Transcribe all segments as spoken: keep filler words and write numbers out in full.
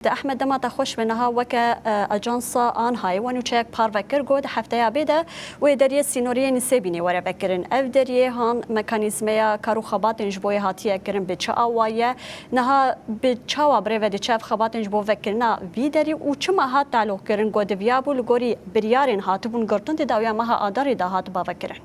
Di Ehmed dema te xweş be, niha weke, e, ajansa Anhayê we nûçeyek parve kir, got, hefteya bê de wê deriyê sînoriyê Nisêbînê were vekirin. Ev deriyê han mekanîzmeya kar û xebatên ji bo yê hatiye kirin bi çi awa ye? Niha bi çawa birêve diçe ev xebatên ji bo vekirina vî derî û çima hat talûq kirin? Got, diviyabû li gorî biryarên hatibûn girtin di dawiya meha Adarê de hatiba vekirin.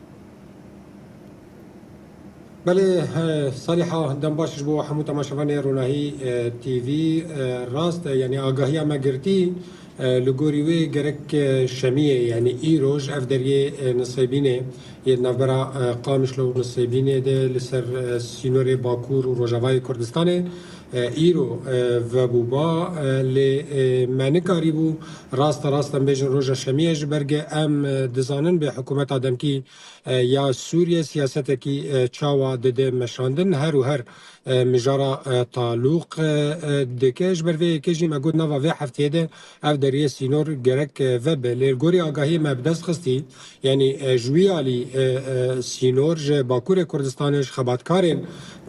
Belê, he, Salîha, dem baş ji bo hemû temaşevanê Ronahî, e, T V, e, rast e, yanî agahiya me girtî, e, li gorî wê gerek, e, şemiyê, yanî îroj ev deriyê, e, Nisêbînê yê di navbera, e, Qamişlo û Nisêbînê de li ser, e, sînorê Bakur û Rojavayê Kurdistanê, e, îro, e, vebûba, e, lê, e, me nikarîbû rast rast em bêjin roja şemiyê ji ber ge em, e, dizanin bê hikûmeta demkî e, ya Sûriye siyasetekî, e, çawa dide meşandin, her û her, e, mijara, e, talûq, e, e, dike. Ji ber vê yekê jî me got nava vê hefteyê de ev deriyê sînor gerek, e, vebe. Lê gorî agahiyê me bi dest xistî, yanî, e, ji wî alî, e, e, sînor ji Bakurê Kurdistanê ji xebatkarên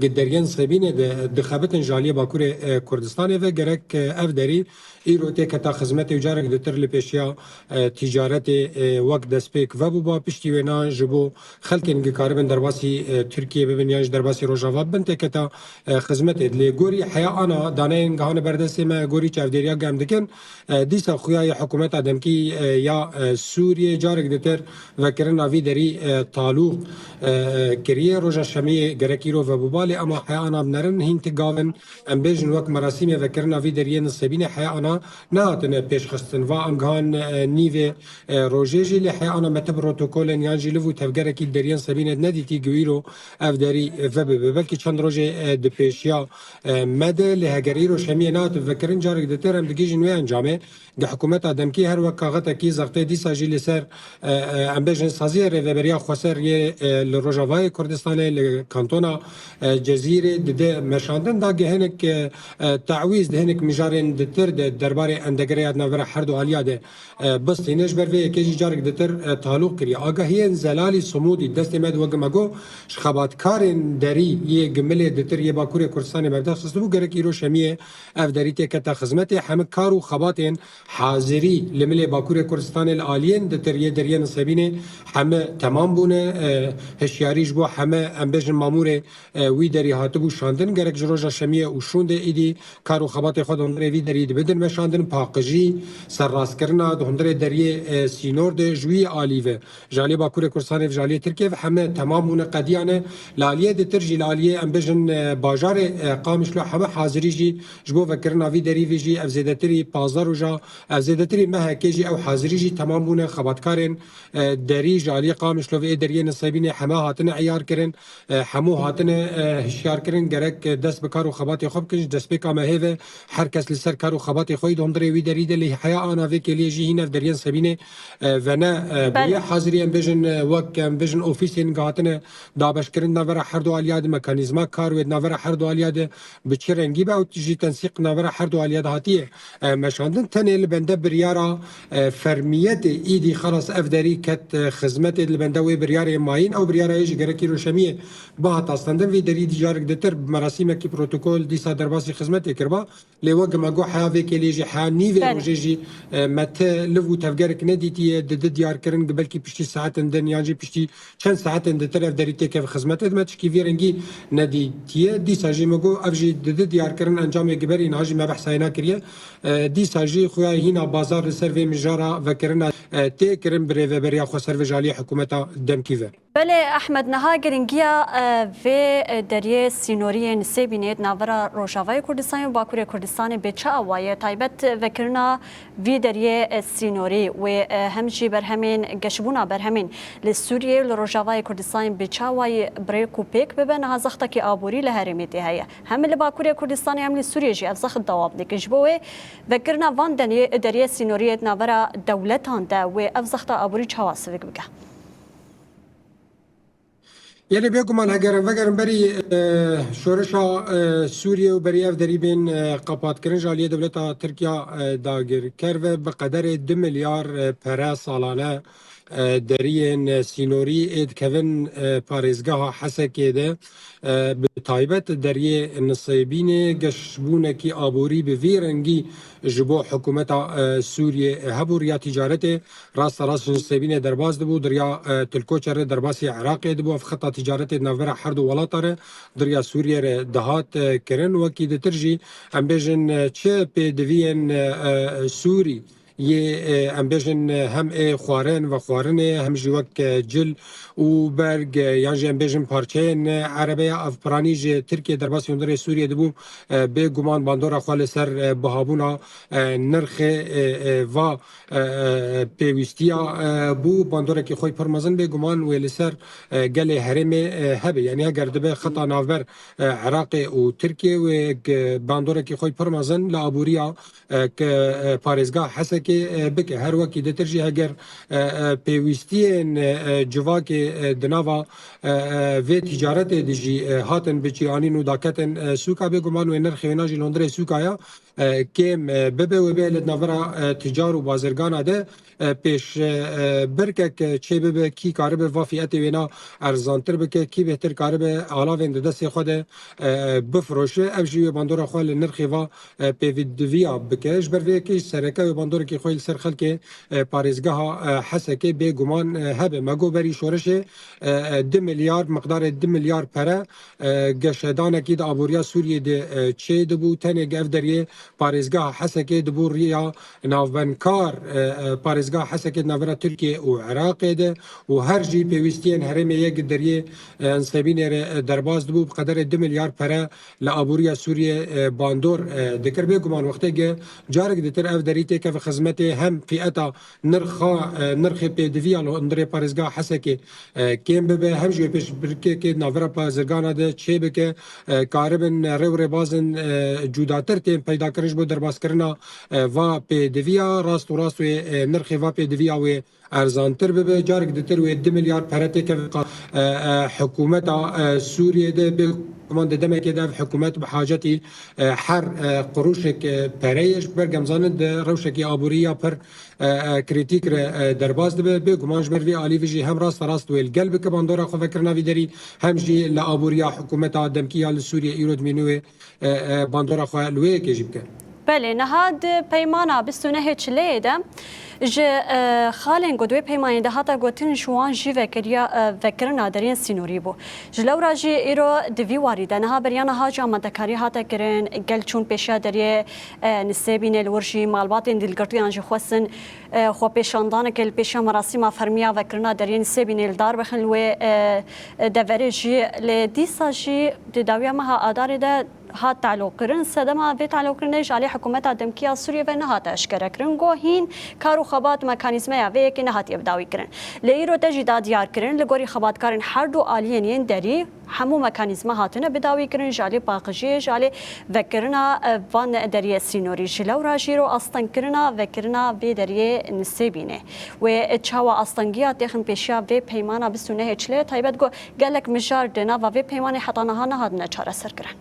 gi deriyên Nisêbînê de dixebitin ji aliyê Bakurê, e, Kurdistanê ve gerek, e, ev derî îro tê keta xizmetê û carek ditir li pêşiya, e, tîcaretê, e, wek destpêk vebûba, piştî wêna ji bo xelkên gi karibin derbasî, e, Tirkiyê bibin yan ji derbasî Rojava bibin tê keta, e, xizmetê. Lê gorî heya ana daneyên gihane berdestê me, gorî çavdêriya gem dikin, e, dîsa xuya yê hikûmeta demkî, e, ya, e, Sûriyê carek ditir vekirina vî derî, e, talûq, e, e, kiriye. Roja şemiyê gerek îro vebûba, lê ema heya ana binerin hîn ti gavin. Em bêjin wek merasîmê vekirina vî deriyê Nisêbînê heya ana nehatine pêşxistin. Va em gihan, e, nîvê, e, rojê jî lê heya ana me ti protokolên yan jî liv û tevgerekî li deriyê Nisêbînê nedîtî ku îro ev derî, e, vebibe. Belkî çend rojê, e, di pêşiya, e, me de lê heger îro şemiyê nehatin vekirin, carek ditir em digihîjin wê encamê. Gi hikûmeta demkî her wek kaxetekî zextê dîsa jî li ser, e, e, em bêjin saziyê rêveberiya xweser yê, e, li Rojavayê Kurdistanê, li kantona, e, Cezîrê dide meşandin, da gi hinek, e, e, tawîz di hinek mijarên ditir de derbarê endegere ya di navbera her du aliya de, e, bistîne. Ji ber vê yekê jî carek ditir, e, talûq kiriye. Agahiyên zelalî simûdî destê me di wek me got, ji xebatkarên derî yê gimilê ditir yê Bakurê Kurdistanê me bi dest xistibû, gerek îro şemiyê ev derî tê keta xizmetê. Hemik kar û xebatên hazirî li milê Bakurê Kurdistanê li aliyên ditir yê deriyê Nisêbînê heme temam bûne. E, hişyarî ji bo heme, em bêjin, mamûrê, e, wî derî hatibû şandin. Gerek ji roja şemiyê û şûndê îdî kar û xebatê xwe di hundirê vî derî dibidin meşandin. Paqijî, serrastkirina di hundirê deriyê, e, sînor de ji wî alî ve, ji aliyê Bakurê Kurdistanê ve, ji aliyê Tirkiyê ve heme temam bûne, qediyane. Li aliyê ditir jî, li aliyê, em bêjin, e, bajarê, e, Qamişlo heme hazirî jî ji bo vekirina vî derî vê jî ev zêdetirî pazdeh roja, ev zêdetirî mehekê jî ew hazirî jî temam bûne. Xebatkarên, e, derî ji aliyê Qamişlo ve ê deriyê Nisêbînê heme hatine eyar kirin, e, hemû hatine, e, hişyar kirin, gerek, e, dest bi kar û xebatê xwe bikin. Ji destpêka mehê ve her kes li ser kar û xebatê xwe yî di hundirê wî derî de, lê heya ana vê kêliyê jî hîn ev deriyên Nisêbînê, e, vene, e, bûye hazirî, em bêjin, e, wek, em bêjin, ofîsên gihatine dabeşkirin navbera her du aliya de, mekanîzma kar wê di navbera her du aliya de bi çi rengî be, ew jî tensîq navbera her du aliya de hatiye, e, meşandin. Tenê li bende biryara, e, fermiyetê îdî xelas ev derî ket, e, xizmetê, li bende wê biryarê mayîn, ew biryara yê jî gerek îro şemiyê bihat astendin. Vî derî dî carek ditir bi merasîmekî protokol dîsa derbasî xizmetê kiriba. Lê wek me got, heya vê kêliyê jî, heya nîvê rojê jî, e, me ti liv û tevgerek nedîtiye, di di diyar kirin, belkî piştî saetên din yan jî piştî çend saetên ditir ev derî têkeve xizmetê, di me tişkî vî rengî nedîtiye. Dîsa jî me got, ev jî di di diyar kirin, encamê giberî niha jî me behsa yê nakiriye. E, dîsa jî xuya hîna bazar li ser vê mijara vekirina, e, tê kirin bi rêveberiya xweser ve ji aliyê hikûmeta demkî ve. Belê Ehmed, niha giringiya, e, vê, e, deriyê sînorî yê Nisêbînê di navbera Rojavayê Kurdistanê û Bakurê Kurdistanê bê çi awa ye? Taybet vekirina vî deriyê, e, sînorî wê, e, hem jî berhemên geşbûna berhemên li Sûriyê û li Rojavayê Kurdistanê bi çi awayî bi rêk û pêk bibe? Niha zextekî aborî li herêmê tê heye. Hem li Bakurê Kurdistanê hem li Sûriyê jî ev zext dewam dike. Ji bo wê vekirina van denê-, deriyê sînoriyê di navbera dewletan de wê ev zexta aborî çawa sivik bike? Yanî bêguman heger em vegerin berî, e, şoreşa, e, Sûriyê û berî ev derî bên, e, qepatkirin ji aliyê dewleta Tirkiya, e, dagirker ve bi qederê du milyar, e, pere salane e, deriyên, e, sînorî ê dikevin, e, parêzgeha Hesekê de, e, bi taybet deriyê Nisêbînê geşbûnekî aborî bi vî rengî ji bo hikûmeta, e, Sûriyê hebû. Riya tîcaretê rasta rast ji Nisêbînê derbas dibû, di riya, e, Tilkoçerê derbasî Iraqê dibû. Ev xeta tîcaretê di navbera her du welata re di riya Sûriyê re dihat, e, kirin. Wekî ditir jî em bêjin, e, çi pêdiviyên, e, e, Sûrî yê, e, em bêjin, e, hem ê xwarin, vexwarinê, hem jî wek, e, cil û berg, e, yan jî em bêjin parçeyên, e, erebeya ev piranî ji Tirkiye derbasî hundirê Sûriyê dibû, e, bêguman bandora xwe li ser, e, bihabûna, e, nirxê, e, e, va, e, e, pêwîstiya, e, bû. Bandorekî xwe pir mezin bêguman wê li ser, e, gelê herêmê, e, hebe. Yanî heger dibe xeta navber, e, Iraqê û Tirkiye wê ge-, bandorekî xwe pir mezin li aboriya, e, ke, e, parêzgeha Hesekê, e, bike. Her wekî ditir jî heger, e, e, pêwîstiyên, e, e, civakê, e, di nava, e, e, vê tîcaretê de jî, e, hatin biçîanîn û daketin, e, sûka, bêguman wê nirxê wêna jî li hundirê sûka ya, e, kêm, e, bibe, wê bê li navbera, e, ticar û bazirgana de, e, pêş, e, e, birkek, e, çê bibe, kî karibe va fiyetê wêna erzantir bike, kî bêhtir karibe alavên di destê xwe de, e, e, bifiroşe. Ev jî wê bandora xwe li nirxê va, e, pêvidiviya bike. Ji ber vê yekê sereke wê bandorekî xwe li ser xelkê, e, parêzgeha, e, Hesekê bêguman, e, hebe. Me got berî şoreşê, e, e, du milyar, miqdarê du milyar pere, e, geşedanekî di aboriya Sûriyê de, e, çê dibû. Tenê ev deriyê parêzgeha Hesekê dibû riya navbendkar, e, e, parêzgeha Hesekê di navbera Tirkiye û Iraqê de û her jî pêwîstiyên herêmê yek deriyê, e, Nisêbînê re, e, derbas dibû. Bi qederê du milyar pere li aboriya Sûriyê, e, bandor, e, dikir. Bêguman wextê ge carek ditir ev derî têkeve xizmetê hem fiyeta nirxa, e, nirxê pêdiviya li hundirê parêzgeha Hesekê, e, kêm bibe, hem jî wê pêşbirkekê di navbera bazirgana de çê bike, e, karibin rê û rêbazin, e, cudatir tên peydakirin ji bo derbaskirina, e, va pêdiviya. Rast û rast wê, e, nirxê va pêdiviya wê erzantir bibe. Carek ditir wê du milyar pere têkeve, e, e, hikûmeta, e, Sûriyê de. Bêguman di demekê de ev hikûmet bi hacetî, e, her, e, quruşek, e, pere ye. Ji ber em zanin di rewşekî aborî ya pir, e, e, krîtîk re, e, derbas dibe. Bêguman ji ber vê alî vê jî hem rasta rast wê li gel bike bandora xwe vekirina vî derî, hem jî li aboriya hikûmeta demkî ya li Sûriyê îro dimîne wê, e, e, bandora xwe li wê yekê jî bike. Belê, niha di peymana bîst û nehê Çileyê de ji, e, xalên ku di wê peymanê de hate gotin, ji wan jî vekiriya, e, vekirina deriyên sînorî bû. Ji lewra jî îro di vî warî de niha beriya niha jî amadekarî hate kirin, gel çûn pêşiya deriyê, e, Nisêbînê, li wir jî malbatên dilgirtiyan jî xwestin, e, xwepêşandaneke li pêşiya merasîma fermiya vekirina deriyê Nisêbînê li dar bixin li wê, e, e, deverê jî. Lê dîsa jî di dawiya meha Adarê de hat telokirin. Sedema vê telokirinê ji alî hikûmeta demkî ya Sûriyê ve nehate eşkerekirin. Got hîn kar û xebat mekanîzmeya vê yekê nehatiye bidawîkirin. Lê îro te jî da diyarkirin, li gorî xebatkarên her du aliyên yên derî, hemû mekanîzma hatine bidawîkirin, ji alî paqijiyê, ji alî vekirina, e, van deriyê sînorî. Ji lewra jî îro astengkirina vekirina vê deriyê Nisêbînê. Wê çawa astengiya têxin pêşiya vê peymana bîst û nehê Çileyê, taybet ku gelek mijar di nava vê peymanê heta niha nehatine çareserkirin.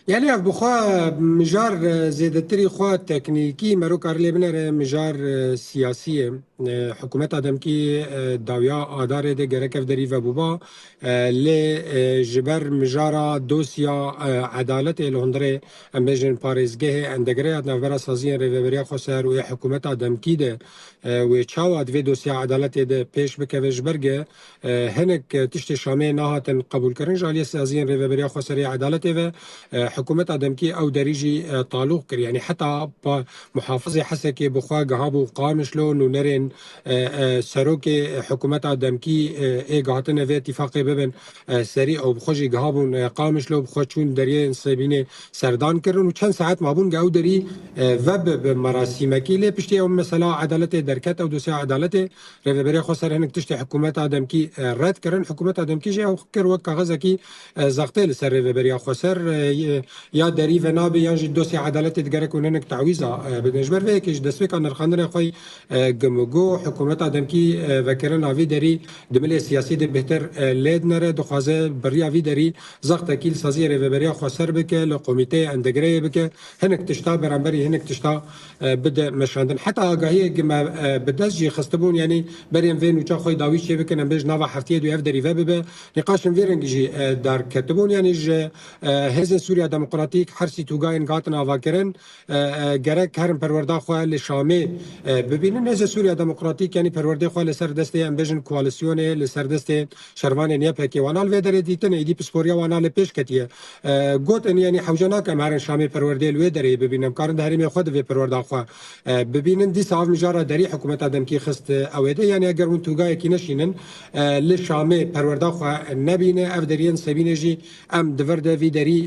Yanî ev bi xwe mijar, e, zêdetirî xwe teknîkî mero kar lê binere mijar, e, siyasî ye. E, hikûmeta demkî, e, dawiya Adarê de gerek ev derî vebûba, e, lê, e, ji ber mijara dosya, e, edaletê li hundirê, em bêjin parêzgehê endegre ya di navbera saziyên Rêveberiya Xweser û yê hikûmeta demkî de, e, wê çawa di vê dosya edaletê de pêş bikeve ji ber ge, e, hinek, e, tiştê Şamê nehatin qebûlkirin ji aliyê saziyên Rêveberiya Xweserê ya Edaletê ve, e, hikûmeta demkî ew derî jî, e, talûq kir. Yanî heta pa-, muhafizê Hesekê bi xwe gihabû Qamişlo, nûnerên, e, e, serokê hikûmeta demkî, e, ê gihatine vê îtîfaqê bibin, e, serî ew bi xwe jî gihabûn, e, Qamişlo, bi xwe çûn deriyê Nisêbînê serdan kirin û çend saet mabûn ge ew derî, e, vebe bi merasîmekî. Lê piştî ew mesela edaletê derket, ew dosya edaletê, Rêveberiya Xweser hinek tiştê hikûmeta demkî, e, red kirin. Hikûmeta demkî jî ew kir wek kaxezekî, e, zextê li ser Rêveberiya Xweser, e, ya derî venabe yan jî dosyê edaletê digerek hûn hinek tawîza, e, bidin. Ji ber vê yekê ji destpêka nirxandinê xwe, e, gimûgo hikûmeta demkî, e, vekirina vî derî di milê siyasî de bêhtir, e, lê dinere, dixwaze bi riya vî derî zextekî li saziyê rêveberiya xweser bike, li komîteyê endegreyê bike, hinek tişta beramberî hinek tişta, e, bide meşandin. Heta agahiyê gi me, e, bi dest jî xistibûn, yanî berê em vê nûça xwe dawî çê bikin, em bê ji nava heftiyê dû ev derî ve bibe. Nîqaşên vê rengî jî, e, derketibûn, yanî ji, e, Hêzên Sûriya Demokratîk her sî tûgayên hatin avakirin, e, e, gerek herin perwerda xwe li Şamê, e, bibînin. Hêzên Sûriya Demokratîk, yanî perwerdê xwe li ser destê, em bêjin, koalîsyonê, li ser destê şervanên Y P G wana li vê derê dîtin, êdî pisporiya wana li pêş ketiye. E, gotin, yanî hewce nake em herin Şamê perwerdê li wê derê bibînin. Em karin di herêmê xwe di vê perwerda xwe, e, bibînin. Dîsa ev mijara derî hikûmeta demkî xist, e, ew ê de. Yanî eger hûn tûgayekî neşînin, e, li Şamê perwerda xwe nebîne, ev deriyên sebînê jî em di vir de vî derî,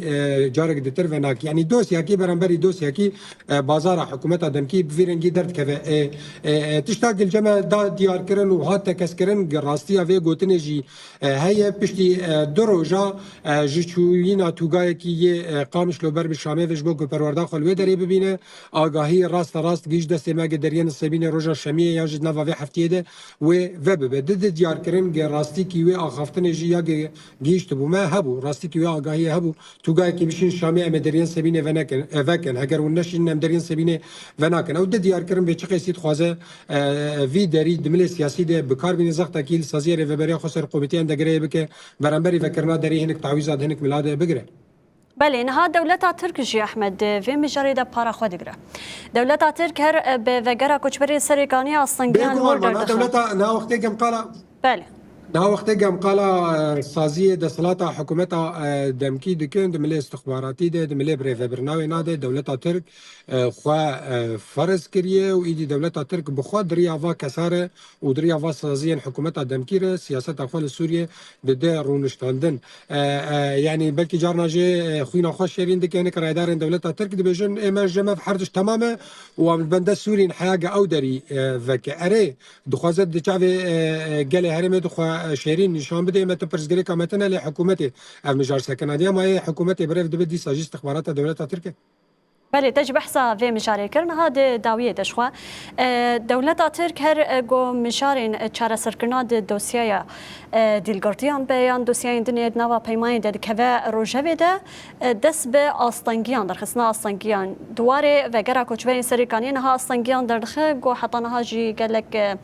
e, carek ditir venakî. Yanî dosyakî beramberî dosyakî, e, bazara hikûmeta demkî bi vî rengî derdikeve. E, e, e, tişta gilce me da diyarkirin û hat tekezkirin, rastiya vê gotinê jî, e, heye. Piştî, e, du roja, e, ji çûyîna tûgayekî yê, e, Qamişlo ber bi Şamê ve ji bo ku perwerda xwe li wê derê bibîne, agahî raste rast gihîşt destê me, gi deriyên sebînê roja şemiyê yan jî di nava vê heftiyê de wê vebibe. Di, di diyarkirin gi rastîkî wê axaftinê jî ya gi gihîştibû me hebû. Rastîkî wê agahiyê hebû. Tûgayekî bişîn Şamê em ê deriyên sebînê venekin, e, vekin. Heger hûn neşînin em deriyên sebînê venakin. Ew di diyarkirin bê çi qêsî dixwaze, e, vî derî di milê siyasî de bi kar bîne, zextekî li saziyê rêveberiya xwe ser komîteyan degereyê bike, beramberî vekirina derî hinik tawîza di hinik mila de bigire. Belê, niha dewleta Tirk jî, Ehmed, di vê mijarê de para xwe digire. Dewleta Tirk her, e, bi vegera koçberê serê kaniya astengiyan Bêguman, wir ma na derdixin. Dewleta, na wextê gemqala Belê. Niha wextê gemqala, e, saziyê desthilata hikûmeta, e, demkî dikin, di milê istixbaratî de, di milê birêvebirina wêna de, dewleta Tirk, e, xwe, e, ferz kiriye û îdî dewleta Tirk bi xwe di riya va kesa re û di riya va saziyên hikûmeta demkî re siyaseta xwe li Sûriyê dide rûniştandin. E, e, yanî belkî carna jê, e, xwîna xwe şêrîn dike, hinek rayedarên dewleta Tirk dibêjin, ê me ji me her tişt temam e û em li bende Sûrîn heya ge ew derî, e, veke. Erê, dixwaze di çavê, e, e, gelê herêmê dixwe, e, şêrîn nîşan bidê, me tu pirsgirêka me tune lê hikûmetê ev mijar sekina. Diya ma yê hikûmetê birêv dibe dîsa jî istixbarata dewleta Tirk e. Belê, te ji behsa vê mijarê kir, niha di dawiyê de ji xwe. E, dewleta Tirk her, e, go mijarên, e, çareserkirina di dosyaya, e, dîlgirtiyan be yan dosyayên din ê di nava peymanê de dikeve rojevê de, e, dest bi astengiyan derxistina astengiyan. Di warê vegera koçberên serê kaniyê niha astengiyan derdixe, go heta niha jî gelek, e,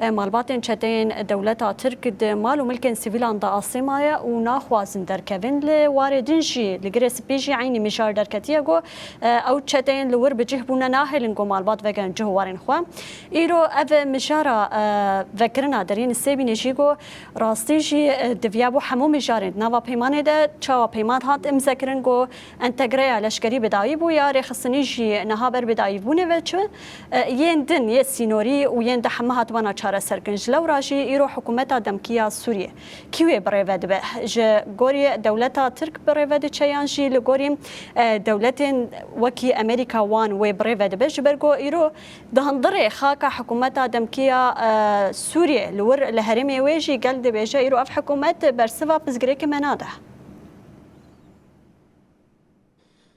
e, malbatên çeteyên dewleta Tirk di mal û milkên sivîlan de asê maye û naxwazin derkevin. Li warê din jî, li Girê Spî jî eynî mijar derketiye, go, e, ew çeteyên li wir bi cih bûne nahêlin ku malbat vegerin cih û warên xwe. Îro ev mijara, e, vekirina deriyên sêbînê jî, go rastî jî, e, diviya bo hemû mijarên di nava peymanê de çawa peyman hat îmzekirin, go entegreya leşkerî bi dawî bû ya rêxistinî jî niha ber bi dawîbûnê ve çi, e, yên din yê sînorî û yên di heme hatibana çareserkirin. Ji lewra jî îro hikûmeta demkî ya Sûriyê kî wê birêve dibe? Ji gorî dewleta Tirk birêve diçe yan jî li gorî, e, dewletên wekî Amerîka wan wê birêve dibe? Ji ber ku îro di hundirê xaka hikûmeta demkî ya, e, Sûriyê li wir li herêmê wê jî gel dibêje îro ev hikûmet bersiva pirsgirêkê me nade.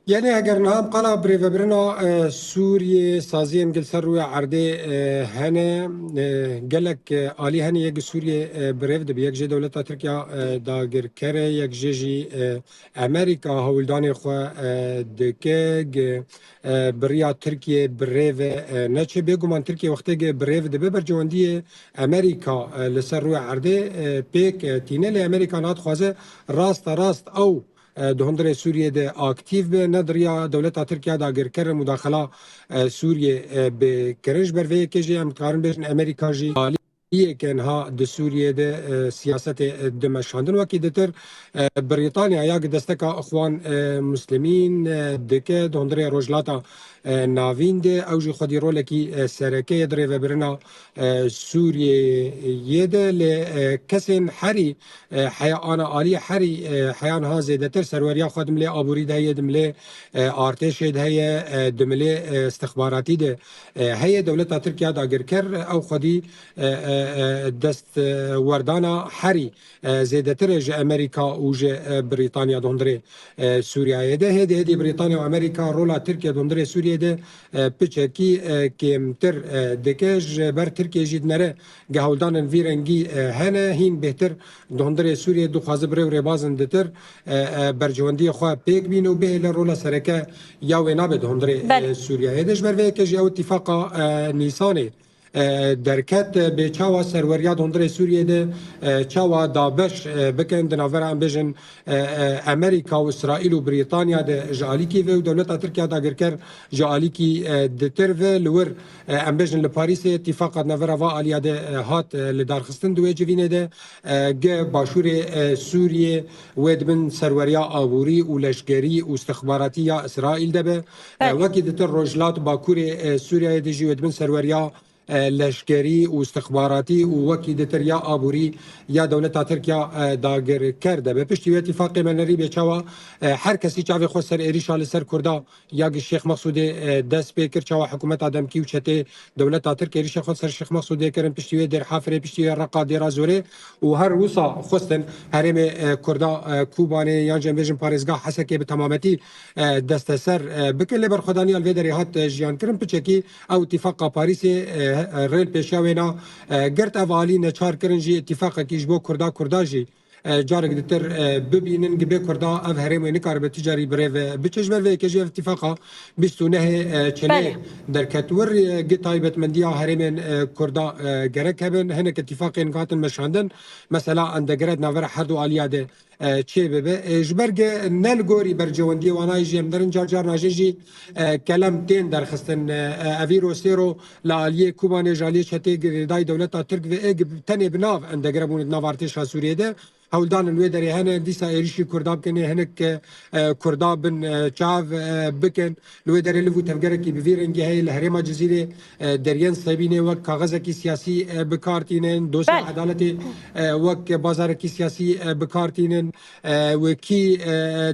Yanî eger niha em qala birêvebirina, e, Sûriyê, saziyên gil ser rûyê erdê, e, hene, e, gelek, e, alî hene, yek ji Sûriyê, e, birêv dibe, yek jê dewleta Tirkiya, e, dagirker e, yek jê jî, e, Amerîka hewldanê xwe, e, dike, gi, e, bi riya Tirkiyê birêve, e, neçe. Bêguman Tirkiye wextê gi birêv dibe, bercewendiyê Amerîka, e, li ser rûyê erdê, e, pêk, e, tîne, lê Amerîka niha dixwaze raste rast ew, e, di hundirê Sûriyê de aktîf be, ne di riya dewleta Tirkiya dagirker e mudaxela, e, Sûriyê, e, bi kirin. Ji ber vê yekê jî em dikarin bêjin Amerîka jî aliyeke niha di Sûriyê de, e, siyasetê, e, dimeşandin. Wekî ditir, e, Brîtanya ya gi desteka Ixwan, e, Muslimîn, e, dike di hundirê Rojhilata, e, Navîn de, ew jî xwedî rolekî, e, sereke ye di rêvebirina, e, Sûriyeyê de. Lê, e, kesên herî, e, heya ana alî herî, e, heya niha zêdetir serweriya xwe di milê aborî de heye, di milê, e, artêşê de heye, e, di milê, e, istixbaratî de, e, heye. Dewleta Tirkiya dagirker, ew xwedî, e, e, e, dest, e, werdana herî, e, zêdetir e ji Amerîka û ji, e, Brîtanya di hundirê, e, Sûriyeyê de. Hêdî hêdî Brîtanya û Amerîka rola Tirkiye di hundirê Sûriyeyê de, e, piçekî, e, kêmtir, e, dike. Ji ber Tirkiye jî dinere ge hewldanên vî rengî, e, hene, hîn bêhtir di hundirê Sûriyê dixwaze bi rê û rêbazên ditir, e, e, bercewendiyê xwe pêk bîne û bihêle rola sereke ya wê nabe di hundirê, e, Belê. Sûriyeyê de. Ji ber vê yekê jî ew îtîfaqa, e, Nîsanê, e, derket, e, bê çawa serweriya di hundirê Sûriyê de, e, çawa dabeş, e, bikin di navbera em bêjin, e, e, Amerîka û Îsraîl û Brîtanya de ji alîkî ve û dewleta Tirkiya dagirker ji alîkî, e, ditir ve li wir, e, em bêjin li Parîsê îtîfaqa di navbera va aliya de, e, hat, e, lidarxistin di wê civînê de, e, ge başûrê, e, Sûriyê wê dibin serweriya aborî û leşkerî û istixbaratî ya Îsraîl de be. E, Belê. Wekî ditir Rojhilat Bakurê, e, Sûriyeyê de jî wê dibin serweriya, e, leşkerî û istixbaratî û wekî ditir ya aborî ya dewleta Tirkiya, e, dagirker de be. Piştî wê îtîfaqê me nerî bê çawa, e, her kesî çavê xwe ser êrîşa li ser Kurda ya gi Şêx Mexsûdê, e, dest pê kir, çawa hikûmeta demkî û çetê dewleta Tirk êrîşa xwe ser Şêx Mexsûdê kirin, piştî wê Dêrhafirê, piştî wê Reqa, Dêra Zorê û her wisa xwestin herêmê, e, Kurda, e, Kobanê yan jî em bêjin parêzgeha Hesekê bi temametî, e, desteser, e, bikin. Lê berxwedaniya li vê derê hat, e, jiyan kirin. Piçekî ew îtîfaqa Parîsê, e, e, rê li pêşiya wê na, e, girt. Ev alî neçar kirin jî îtîfaqekî ji bo Kurda, Kurda jî, e, carek ditir, e, bibînin. Gi bê Kurda ev herêm wê nikaribe tu carî bi rê ve biçe. Ji ber vê yekê jî ev îtîfaqa bîst û nehê, e, Çinê Belê. derket wir, e, gi taybetmendiya herêmên, e, Kurda, e, gerek hebin. Hinek îtîfaqên hatin meşandin. Mesela endegere di navbera her du aliya de, e, çê bibe. E, ji ber ge ne li gorî bercewendiyê wanayê jî em derin car car najê jî, e, kelem tên derxistin. E, e, evîro sêro li aliyê Kobanê ji aliyê çetê girêdayî dewleta Tirk ve ê gi-, tenê bi nav endegere bûne di nav artêşa Sûriyê de. Hewldanên wê derê hene, dîsa êrîşî Kurda bikin, ê hinek, e, Kurda bin, e, çav, e, bikin. Li wê derê liv û tevgerekî bi vî rengî heye li herêma Cizîrê, e, deriyên Sebînê wek kaxezekî siyasî, e, bi kar tînin, dosya Belê. edaletê, e, wek bazarekî siyasî, e, bi kar tînin, e, wekî, e,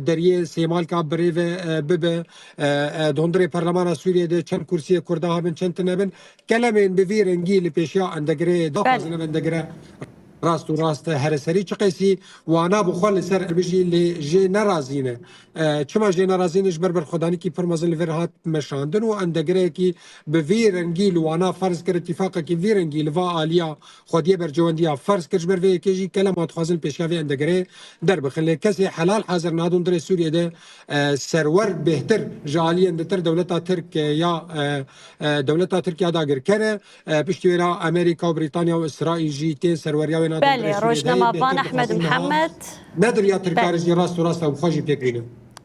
deriyê Sêmalka bi rê ve, e, bibe, e, e, di hundirê perlemana Sûriyê de çend kursiyê Kurda hebin, çend tune bin. Kelemên bi vî rengî li pêşiya endegirê daxwazin Belê. ev endegire rast û rast here serî çiqasî wana bi xwe li ser bijî lê jê nerazî ne. E, çima jê nerazî ne? Ji ber berxwedanîkî pir mezin li vir hat meşandin û endegireyekî bi vî rengî li wana ferz kir, îtîfaqekî vî rengî li va aliya xwediyê bercewendiya ferz kir. Ji ber vê yekê jî kelema dixwazin pêşiya vê endegirê derbixin. Lê kesê helal hazir niha di hundirê Sûriyê de, e, serwer bêhtir ji aliyên ditir dewleta Tirk, e, ya, e, e, dewleta Tirk ya dagirker e. E, piştî wê re Amerîka û Brîtanya û Îsraîl jî tên serweriya wê na Belê, dendrê Sûriyê de rojnamevan heye, bê Ehmed dixwazin niha Mihemed. Ne dinya Tirka Belê. re jî rast û rast ew xwe jî pêk bînin.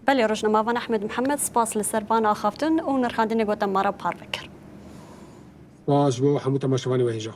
Belê, rojnamevan Ehmed Mihemed, spas li ser van axaftin û nirxandinê gotem me re parve kir. Spas ji bo hemû temaşevanê we hêja.